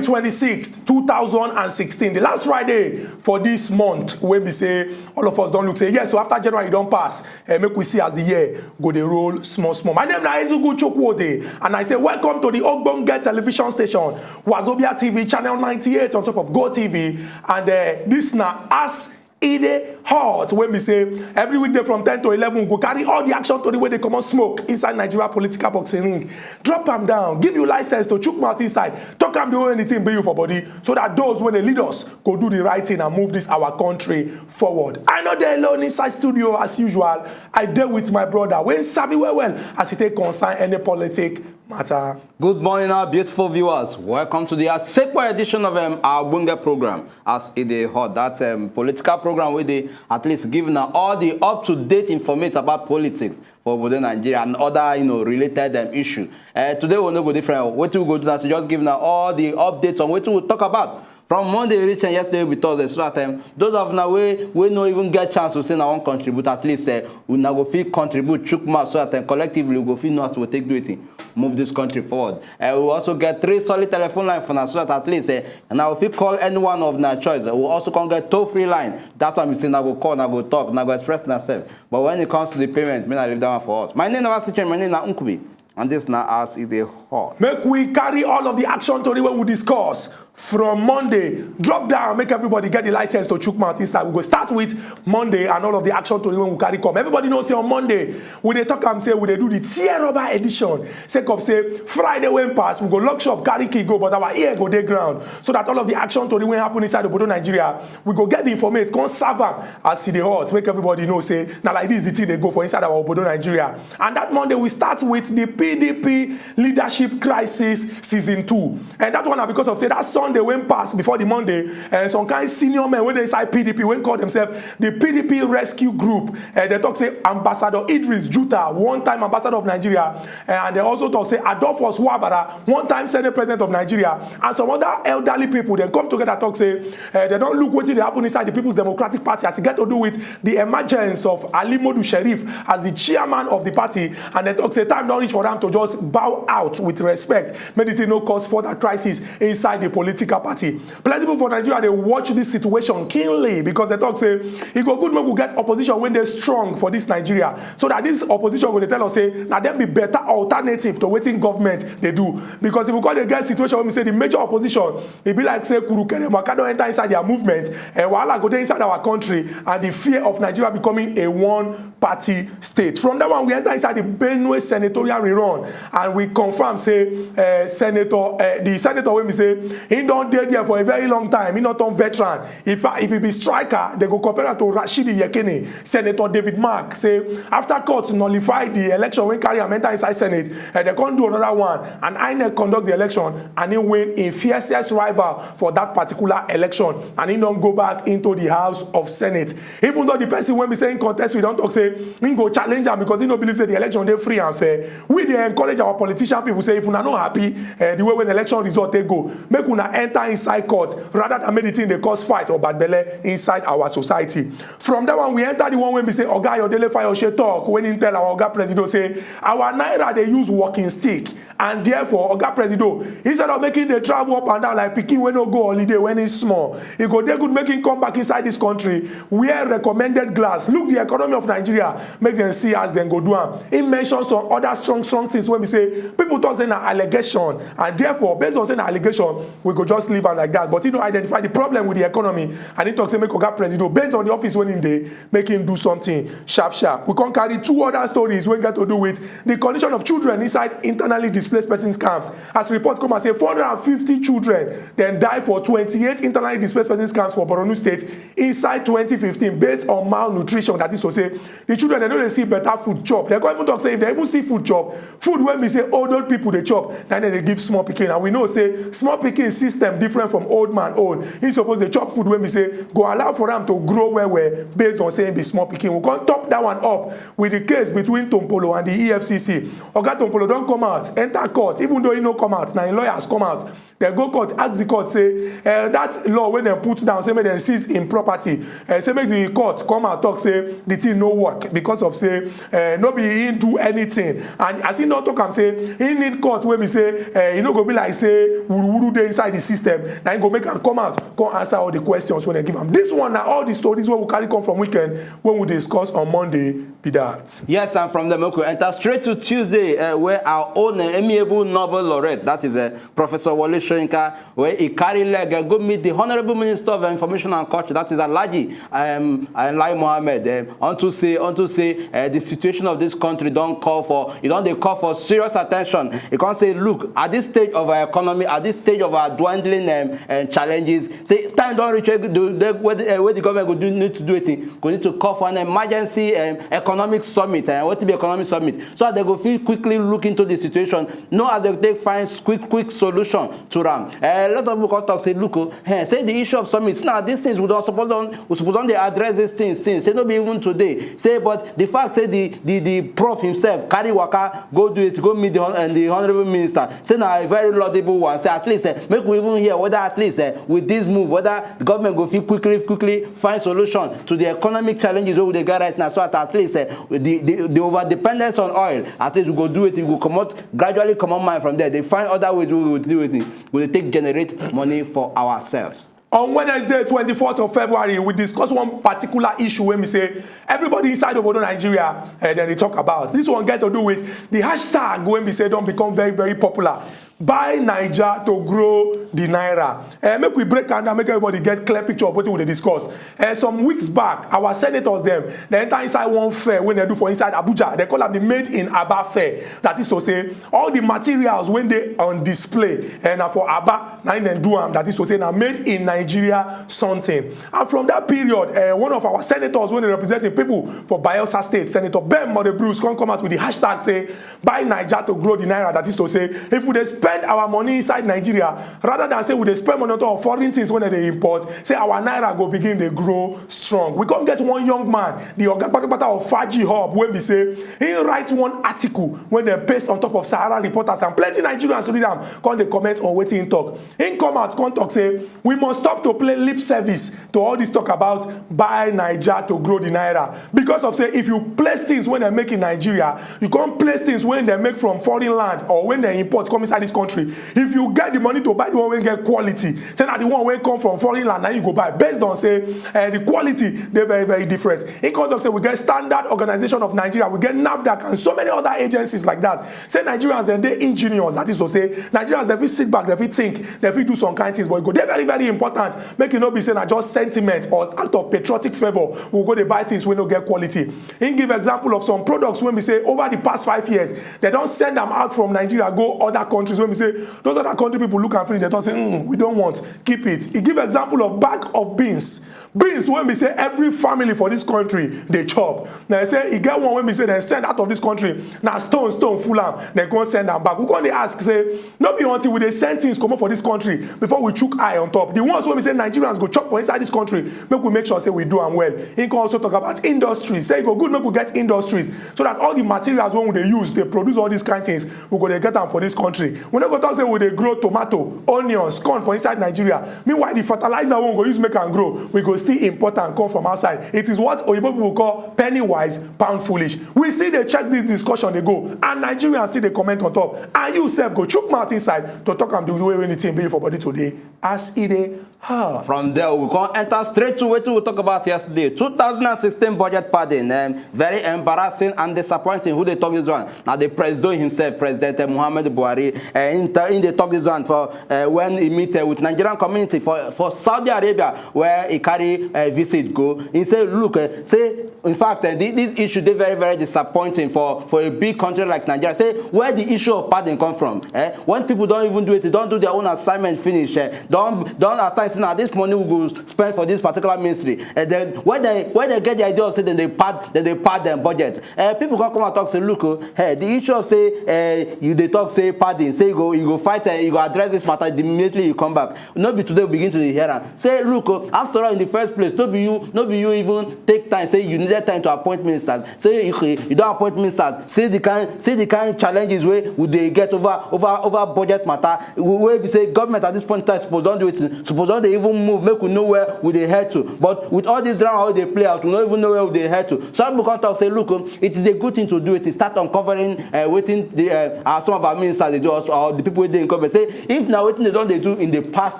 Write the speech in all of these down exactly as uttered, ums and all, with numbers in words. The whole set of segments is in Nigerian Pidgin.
twenty-sixth, two thousand and sixteen, the last Friday for this month, wey be say all of us don look say yes, so after January don pass, eh, make we see as the year go dey roll small small. My name na Ezugu Chukwuode, and I say welcome to the Ogbonge Television Station, Wazobia T V channel ninety-eight on top of Go T V, and eh, this na As E Dey Hot, wey be say every weekday from ten to eleven, we go carry all the action tori wey dey comot smoke inside Nigeria political boxing ring, drop am down, give you license to chook mouth inside, talk am the way anything be you for body, so that those wey dey lead us go do the right thing and move this our country forward. I no dey alone inside studio as usual. I dey with my brother wey sabi well well as e take concern any politic matter. Good morning, our beautiful viewers. Welcome to the Asekwa edition of um, our Bunge program, As E Dey Hot. That um, political program wey dey at least give na all the up-to-date information about politics for obodo Nigeria and other, you know, related um, issue. Uh, today we no go different. Wetin we go do na to just give na all the updates on wetin we talk about from Monday reach um, yesterday wey be Thursday, so that um, those of una wey wey no even get chance to say na wan contribute, at least uh, una go fit contribute chook mouth, so that um, collectively we go fit know as we take do it, move this country forward. Uh, we also get three solid telephone line for una, so that at least uh, una go fit call any one of una choice. Uh, we also come get toll free line. That one be say una go call, una go talk, una go express una sef. But when it comes to the payment, make una leave that one for us. My name never still change. My name na Nkubi. And this na As E Dey Hot. Make we carry all of the action tori wey we discuss from Monday, drop down, make everybody get the license to chook mouth inside. We go start with Monday and all of the action tori wey we carry come. Everybody know say on Monday, we dey talk am say we dey do the tear rubber edition. Sake of say Friday wey pass, we go lock shop, carry key go, but our ear go dey ground, so that all of the action tori wey happen inside obodo Nigeria, we go get the informate, come serve am as e dey hot, make everybody know say na like this the thing dey go for inside our obodo Nigeria. And that Monday, we start with the P D P leadership crisis season two. And that one na because of say that Sunday wey pass before the Monday, and some kind senior men wey dey inside P D P wey call themselves the P D P rescue group, and they talk say Ambassador Idris Juta, one-time ambassador of Nigeria, eh, and they also talk say Adolphus Wabara, one-time Senate president of Nigeria, and some other elderly people, dem come together talk say eh, dem don look wetin dey happen inside the People's Democratic Party as e get to do with the emergence of Ali Modu Sheriff as the chairman of the party, and dem talk say time don reach for am to just bow out with respect, make the thing no cause further crisis inside the political party. Plenty people for Nigeria dey watch this situation keenly because dem talk say e go good make we get opposition wey dey strong for this Nigeria, so that this opposition go dey tell us say na dem be better alternative to wetin government dey do. Because if we come dey get situation wey be say the major opposition, e be like say kurukere waka don enter inside their movement, eh, wahala go dey inside our country, and the fear of Nigeria becoming a one party state. From that one, we enter inside the Benue senatorial rerun, and we confirm say eh, senator, eh, the senator wey be say he don dey there for a very long time, he no turn veteran. If if he be striker, they go compare am to Rashidi Yekini. Senator David Mark say after court nullify the election wey carry am enter inside Senate, and they come do another one, and INEC conduct the election, and he win im fiercest rival for that particular election, and he don go back into the House of Senate. Even though the person wey be say he contest, we don talk say he go challenge am because he no believe say the election dey free and fair. We dey encourage our politician people say if una no happy eh, the way when election result take go, make una enter inside court rather than make the thing dey cause fight or bad belle inside our society. From that one, we enter the one wey be say Oga Ayodele Fayose talk when he tell our Oga Presido say our naira dey use walking stick, and therefore Oga Presido, instead of making dey travel up and down like pikin wey no go holiday when he small, e go dey good make him come back inside this country wear recommended glass, look the economy of Nigeria, make dem see as dem go do am. He mention some other strong strong things wey be say people talk say na allegation, and therefore based on say na allegation, we go just leave am like that. But he no identify the problem with the economy, and he talk say make Oga Presido, based on the office wey him dey, make him do something sharp sharp. We come carry two other stories wey get to do with the condition of children inside internally displaced persons camps. As report come out say four hundred and fifty children dem die for twenty-eight internally displaced persons camps for Borno State inside twenty fifteen, based on malnutrition. That is to say, the children dem no dey see better food chop. Dem come even talk say if dem even see food chop, food wey be say old old people dey chop, na dem dey give small pikin. And we know say small pikin system different from old man own. He suppose dey chop food wey be say go allow for am to grow well well, based on say he be small pikin. We come top that one up with the case between Tompolo and the E F C C. Oga Tompolo don come out, enter court, even though he no come out, na him lawyers come out Dem go court, ask the court say, eh, that law wey dem put down, say make dem seize im property, eh, say make the court come and talk say the thing no work because of say, eh, no be he do anything. And as he don talk am say he need court wey be say, eh, e no go be like say wuruwuru dey inside the system, na him go make am come out, come answer all the questions wey dem give am. This one na all the stories wey we carry come from weekend wey we discuss on Monday be that. Yes, and from there, make we enter straight to Tuesday, uh, where our own uh, amiable Nobel laureate, that is uh, Professor Wole Soyinka, where he carry leg uh, go meet the Honorable Minister of Information and Culture, that is Alhaji um, Lai Mohammed, um, unto say, unto say uh, the situation of this country don call for, e don dey call for serious attention. E come say, look, at this stage of our economy, at this stage of our dwindling um, uh, challenges, say time don reach where the, the, where the, uh, where the government go do, need to do wetin, go need to call for an emergency um, economic summit. Uh, wetin be economic summit? So that they go fit quickly look into the situation, know as they take find quick quick solution to am. Uh, a lot of people come talk say, look o, eh, say the issue of summit, now these things we don suppose don, we suppose don dey address these things since, say no be even today. Say but the fact say the the the prof himself carry waka go do it, go meet the hon- and the honourable minister, say na a very laudable one. Say at least eh, make we even hear whether at least eh, with this move, whether the government go fit quickly quickly find solution to the economic challenges wey we dey get right now, so that at least eh, the the the over dependence on oil, at least we go do it, we go comot, gradually comot mind from there, dey find other ways wey we go do it, we go dey take generate money for ourselves. On Wednesday, twenty-fourth of February, we discuss one particular issue wey be say everybody inside obodo Nigeria eh, dem dey talk about. This one get to do with the hashtag wey be say don become very, very popular. Buy Naija to grow the naira. Eh, make we break am down, make everybody get clear picture of wetin we dey discuss. Eh, some weeks back, our senators dem, dem enter inside one fair wey dem do for inside Abuja. Dem call am the Made in Aba Fair. That is to say, all the materials wey dey on display eh, na for Aba na im dem do am. That is to say, na made in Nigeria something. And from that period, eh, one of our senators wey dey represent the people for Bayelsa State, Senator Ben Mode Bruce, come come out with the hashtag say, buy Naija to grow the naira. That is to say, if we dey spend our money inside Nigeria, rather than say we dey spend money on top of foreign things wey dem dey import, say our naira go begin dey grow strong. We come get one young man, the oga patapata of Faji Hub, wey be say he write one article wey dem paste on top of Sahara Reporters, and plenty Nigerians read am, come dey comment on wetin he talk. He come out come talk say we must stop to play lip service to all this talk about buy Naija to grow the naira, because of say if you place things wey dem make in Nigeria, you come place things wey dem make from foreign land or wey dem import come inside this country, if you get the money to buy the one wey get quality, say na the one wey come from foreign land na you go buy, based on say eh, the quality dey very, very different. He come talk say we get Standard Organization of Nigeria, we get NAFDAC and so many other agencies like that. Say Nigerians dem dey ingenious, that is to say Nigerians dem fit sit back, dem fit think, dem fit do some kind things, but e go dey very, very important make e no be say na just sentiment or out of patriotic favour we go dey buy things wey no get quality. He give example of some products wey be say over the past five years, dem don send am out from Nigeria go other countries wey be say those other country people look am finish, dem don say, mm, we don't want, keep it. He give example of bag of beans, beans wey be say every family for this country dey chop. Na say e get one wey be say dem send out of this country, na stone stone full am, dem come send am back. We come dey ask say, no be until we dey send things comot for this country before we chook eye on top. The ones wey be say Nigerians go chop for inside this country, make we make sure say we do am well. He come also talk about industries, say e go good make we get industries so that all the materials wey we dey use dey produce all these kind things, we go dey get am for this country. We no go talk say we dey grow tomato, onions, corn for inside Nigeria. Meanwhile, the fertilizer wey we go use make am grow, we go still import am come from outside. It is what oyibo people call penny wise, pound foolish. We still dey check this discussion dey go, and Nigerians still dey comment on top. And you sef go chook mouth inside to talk am the way wey the thing be for body today as e dey hot. From there, we come enter straight to wetin we talk about yesterday. two thousand sixteen budget padding, um, very embarrassing and disappointing. Who dey talk this one? Na the president himself, President uh, Muhammadu Buhari. Uh, he, ta- he dey talk this one for uh, when he meet uh, with Nigerian community for, for Saudi Arabia, where he carry uh, visit go. He say, look, uh, say in fact, uh, thi- this issue dey very, very disappointing for, for a big country like Nigeria. Say where the issue of padding come from? Eh? When people don even do it, they don do their own assignment finish. Eh? Don don assign say na this money we go spend for this particular ministry. And then when they when they get the idea of say dem dey pad dem dey pad dem budget, eh, people come come and talk say, look o, hey, the issue of say eh, you dey talk say padding, say you go you go fight eh, you go address this matter immediately you come back. No be today we begin to dey hear am. Say look o, after all, in the First place, no be you, no be you even take time, say you needed time to appoint ministers. Say, okay, you don appoint ministers. See the kind, see the kind challenges wey we dey get over, over, over budget matter. Wey be say government at this point in time suppose don do wetin, suppose don dey even move, make we know where we dey head to. But with all this drama wey dey play out, we no even know where we dey head to. Some people come talk say, look, um, it is a good thing to do it, start uncovering uh, wetin the, uh, uh, some of our ministers dey do, or, or the people wey dey in government. Say if na wetin dem don dey do in the past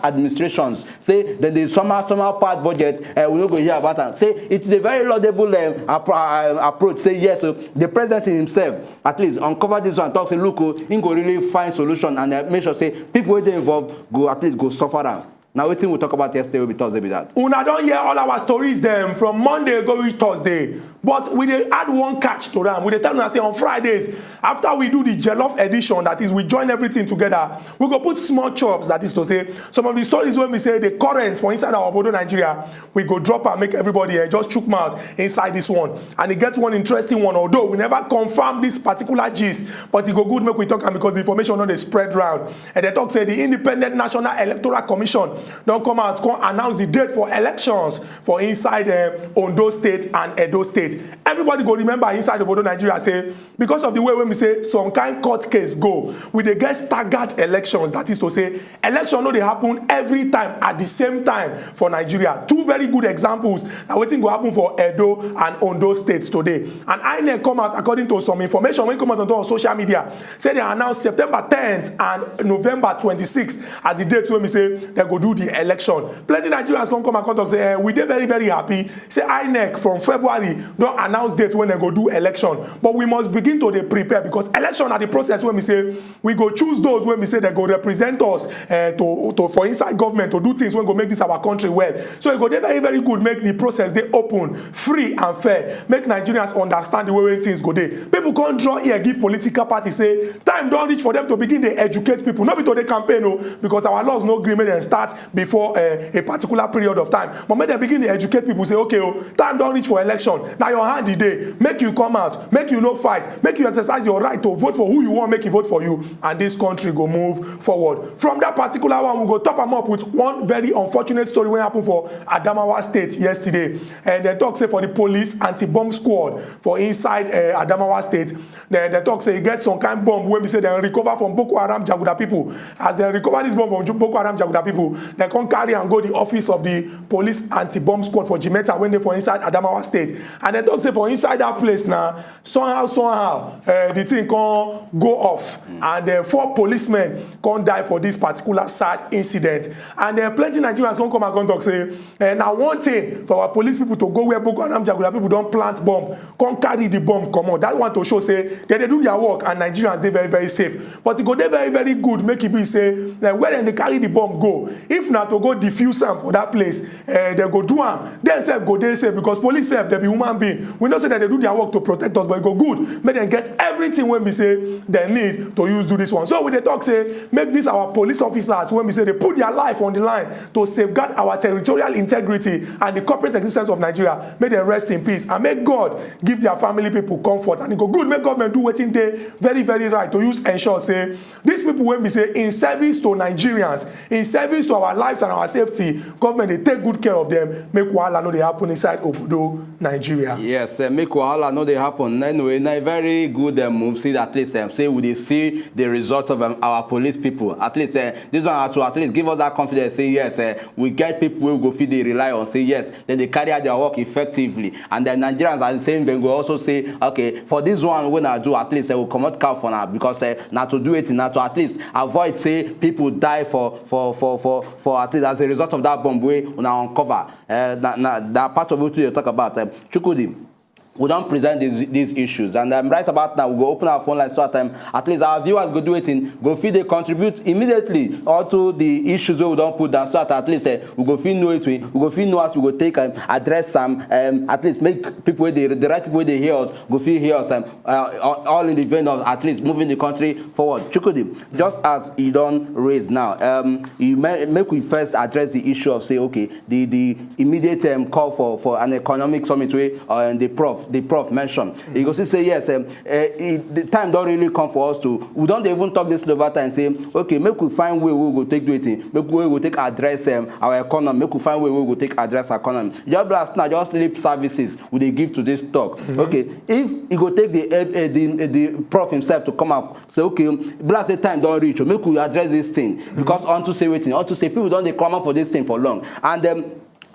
administrations, say dem dey somehow, somehow pass budget, uh, we no go hear about am. Say it is a very laudable um, appro- uh, approach. Say yes, so the president himself at least uncover this one, talk say, look, oh, he go really find solution and uh, make sure say people wey dey involved go at least go suffer am. Na wetin we talk about yesterday wey be Thursday be that. Una don hear all our stories dem from Monday go reach Thursday, but we dey add one catch to am. We dey tell una say on Fridays, after we do the jollof edition, that is, we join everything together, we go put small chops, that is to say, some of the stories wey be say dey current for inside our obodo Nigeria, we go drop am, make everybody eh, just chook mouth inside this one. And e get one interesting one, although we never confirm this particular gist, but e go good make we talk am because the information don dey spread round. And dem talk say the Independent National Electoral Commission don come out come announce the date for elections for inside eh, Ondo State and Edo State. Everybody go remember inside obodo Nigeria say because of the way wey we say some kind court case go, we dey get staggered elections. That is to say, election no dey happen every time at the same time for Nigeria. Two very good examples na wetin go happen for Edo and Ondo State today. And INEC come out, according to some information wey come out on top social media, say dem announce September tenth and November twenty-sixth as the date wey we say dem go do the election. Plenty Nigerians come come and come talk say, eh, we dey very, very happy say INEC from February don announce date wey dem go do election, but we must begin to dey prepare because election na the process wey we say we go choose those wey we say dem go represent us eh, to, to for inside government to do things wey go make this our country well. So e go dey very, very good make the process dey open, free and fair, make Nigerians understand the way wey things go dey. People come draw ear give political party say time don reach for them to begin dey educate people, no be to dey campaign o, because our laws no gree make dem start before uh, a particular period of time. But make dem begin dey educate people say, okay, oh, time don reach for election. Na your hand e dey. Make you come out. Make you no fight. Make you exercise your right to vote for who you want make e vote for you. And this country go move forward. From that particular one, we go top am up with one very unfortunate story wey happen for Adamawa State yesterday. And dem talk say for the police anti-bomb squad for inside uh, Adamawa State, dem dem talk say e get some kind bomb wey be say dem recover from Boko Haram jaguda people. As dem recover this bomb from Ju- Boko Haram jaguda people, dem come carry am go the office of the police anti-bomb squad for Jimeta wey dey for inside Adamawa State. And dem talk say for inside that place na somehow somehow uh, the thing come go off and uh, four policemen come die for this particular sad incident. And uh, plenty Nigerians come come and come talk say uh, na one thing for our police people to go where Boko Haram jaguda people don plant bomb, come carry the bomb comot. That one to show say dem dey do their work and Nigerians dey very, very safe. But e go dey very, very good make e be say uh, where dem dey carry the bomb go, if na to go defuse am for that place, uh, dem go do am. Dem sef go dey safe because police sef dem be human being. We know say dem dey do their work to protect us, but e go good make dem get everything wey be say dem need to use do this one. So we dey talk say make these our police officers wey be say dey put their life on the line to safeguard our territorial integrity and the corporate existence of Nigeria, make dem rest in peace and make God give their family people comfort. And e go good make government do wetin dey very, very right to use ensure say these people wey be say in service to Nigerians, in service to our lives and our safety, government dey take good care of them, make wahala no dey happen inside obodo Nigeria. Yes, uh, make wahala no dey happen. Anyway, na a very good uh, move. See, at least um, say we dey see the result of um, our police people. At least uh, this one to at least give us that confidence. Say yes, uh, we get people wey we go fit dey rely on. Say yes, dem dey carry out their work effectively. And then Nigerians at the same time go also say, okay, for this one wey una do, at least dem go comot cap for una because uh, na to do it, na to at least avoid say people die for for for for for at least as a result of that bomb wey una uncover. Uh, na na na part of wetin you talk about. Um, Chukwudi, we don present these these issues, and um, right about now we go open our phone line so that um, at least our viewers go do wetin, go fit dey contribute immediately onto the issues wey we don put down, so that at least uh, we go fit know it, we, we go fit know as we go take um, address am, um, at least make people wey dey, the right people wey dey hear us go fit hear us, um, uh, all in the vein of at least moving the country forward. Chukwudi, just as you don raise now, um, you may, make we first address the issue of say, okay, the the immediate um, call for for an economic summit wey uh, the prof the prof mention. You go see say yes, um, uh, it, the time don really come for us to, we don dey even talk this over time say, okay, make we find way we go take do it, make we go take address um, our economy, make we find way we go take address our economy. Just blast now, just lip services we dey give to this talk. Okay, if e go take the uh, uh, the uh, the prof himself to come out say, okay, blast say time don reach o, make we address this thing, because unto say wetin, unto say people don dey clamor for this thing for long, and um,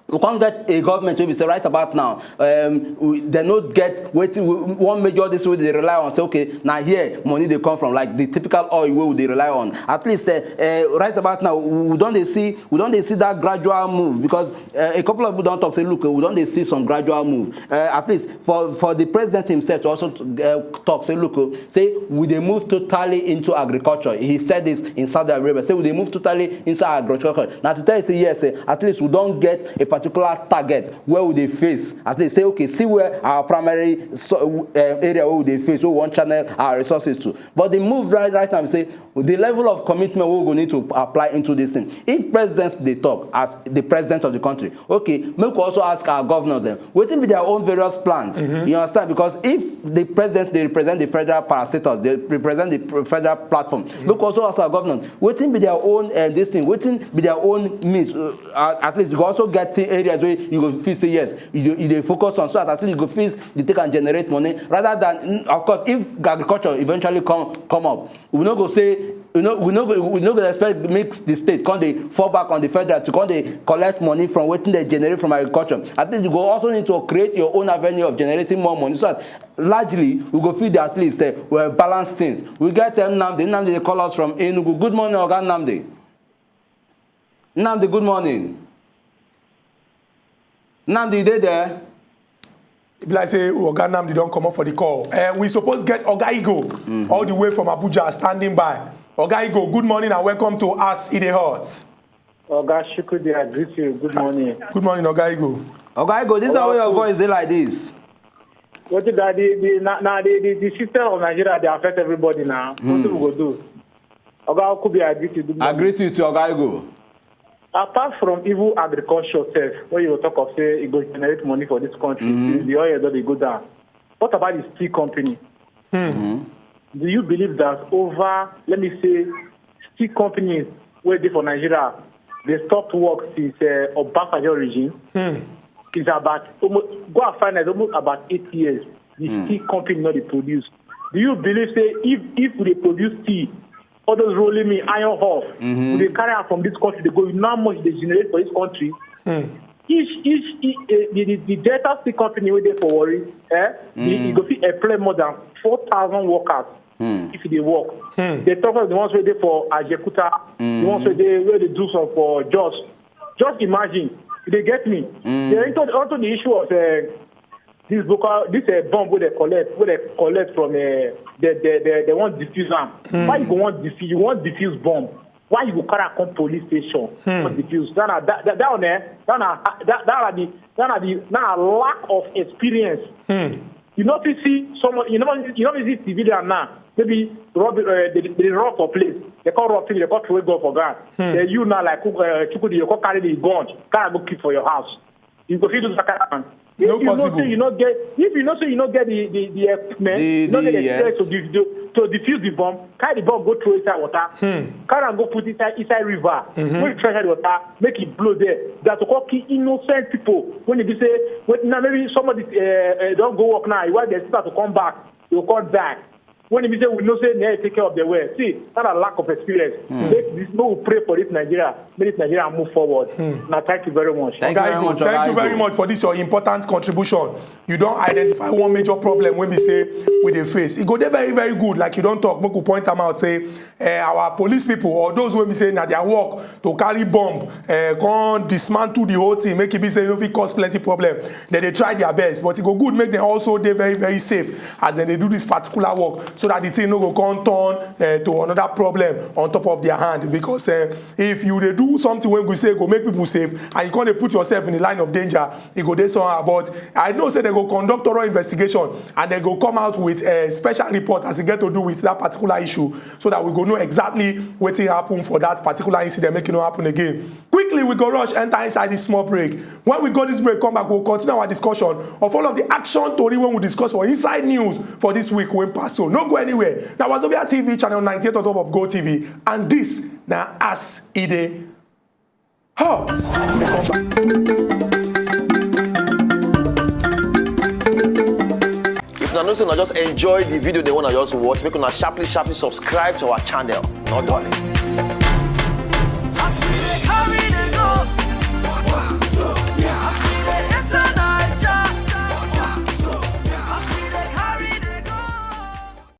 we can't get a government wey be say right about now, um, we, they no get wetin we, one major this wey they rely on. Say, okay, now here money they come from, like the typical oil wey we dey rely on. At least uh, uh, right about now, we don't they see, we don't they see that gradual move, because uh, a couple of people don't talk say, look, we don't they see some gradual move. Uh, at least for for the president himself to also uh, talk say, look, uh, say we dey move totally into agriculture. He said this in Saudi Arabia. Say we dey move totally into agriculture. Now to tell you say yes, eh, at least we don't get a particular target where we dey face. At least say, okay, see where our primary so, uh, area where we dey face, where we want channel our resources to. But the move right, right now is say the level of commitment we go need to apply into this thing. If president dey talk as the president of the country, okay, make we also ask our governors them wetin be their own various plans. You understand? Because if the president dey represent the federal parastatals, dey represent the pr- federal platform, make we also ask our governors wetin be their own uh, this thing, wetin be their own means. Uh, at at least you go also get the areas where you go feel say yes, you dey, you dey focus on, so that at least you go feel the take and generate money rather than mm, of course if agriculture eventually come come up, we no go say, you know, we no go we no go expect make the state come dey fall back on the federal to come dey collect money from wetin they generate from agriculture. I think you go also need to create your own avenue of generating more money so that largely we go fit dey at least uh, well balance things. We get um, Nnamdi. Nnamdi dey call us from Enugu. Good morning, Oga Nnamdi. Nnamdi, good morning. Nnamdi, you dey there? E be like say Oga Nnamdi don comot for the call. Uh, we suppose get Oga Igo all the way from Abuja standing by. Oga Igo, good morning and welcome to As E Dey Hot. Oga Shukudi, I greet you. Good morning. Good morning, Oga Igo. Oga Igo, this is how your voice dey like this. Wetin that the the na, na the, the the system of Nigeria dey affect everybody now. Wetin we go do? Oga Okubi, I greet you. Good I morning. Greet you too, Oga Igo. Apart from even agriculture sef, wey you go talk of say e go generate money for this country, since the oil don dey go down. What about the steel company? Do you believe that over, let me say, steel companies wey dey for Nigeria, they stopped work since uh, Obasanjo regime? It's about almost, go and find out, almost about eight years. The steel company no dey produce. Do you believe say if if we dey produce steel, all those rolling mill, iron ore, we dey carry am from this country dey go, you know how much dey generate for this country? Each each each uh, the, the the Delta Steel company wey dey for Warri, eh, e e go fit employ more than four thousand workers if e dey work. Dey talk of the ones wey dey for Ajaokuta, the ones wey dey wey dey do some for Jos. Just imagine, you dey get me? Then into the, onto the issue of uh, this local this uh, bomb wey dey collect wey dey collect from uh, the the the the one defuse am. Why you go wan defuse? You wan defuse bomb? Why you go carry am come police station? Come defuse? That na that that that one eh, that na that that na the that na the that na lack of experience. You no fit see someone, you no you no fit see civilian now. Maybe rob uh, they, they rob for place. They come rob thing, they come throw gun for ground. Then you now like uh, Chukudi, you come carry the gun, carry go keep for your house. You go fit do that kind of thing. If No you know possible. Say you no get, if you know say you no get the the, the equipment, The- you no get the- the experience yes. to, de- to to defuse the bomb, carry the bomb, go throw inside water, carry am go put inside inside river, make it try inside water, make it blow there. That to call kill innocent people. When e be say, when now maybe somebody uh, uh, don go work now, while they start to come back, they go come die. When e be say we know say na take care of the well. See, that a lack of experience. Make this, make we pray for this Nigeria. Make this Nigeria move forward. Now, thank you very much. Thank you Oga very Igo, much, thank Oga you very Igo. Much for this your important contribution. You don identify one major problem wey be say we dey face. E go dey very very good, like you don talk, make we point am out say uh, our police people or those wey be say na their work to carry bomb, uh, come dismantle the whole thing, make e be say e no fit cause plenty problem. Dem dey try their best, but e go good make dem also dey very very safe as dem dey do this particular work, so that the thing no go come turn uh, to another problem on top of their hand. Because uh, if you dey do something wey we say go make people safe and you come dey put yourself in the line of danger, e go dey somehow. But I know say dem go conduct thorough investigation and dem go come out with uh, special report as e get to do with that particular issue, so that we go know exactly wetin happen for that particular incident, make e no happen again. Quickly, we go rush enter inside this small break. When we go this break, come back, we'll continue our discussion of all of the action tori wey we discuss for inside news for this week wey pass. So no go anywhere. Na Wazobia T V channel ninety-eight on top of Go T V, and this na as e dey hot. We dey come back. If una know say una just enjoy the video dem wey una just watch, make una sharply sharply subscribe to our channel. No dulling.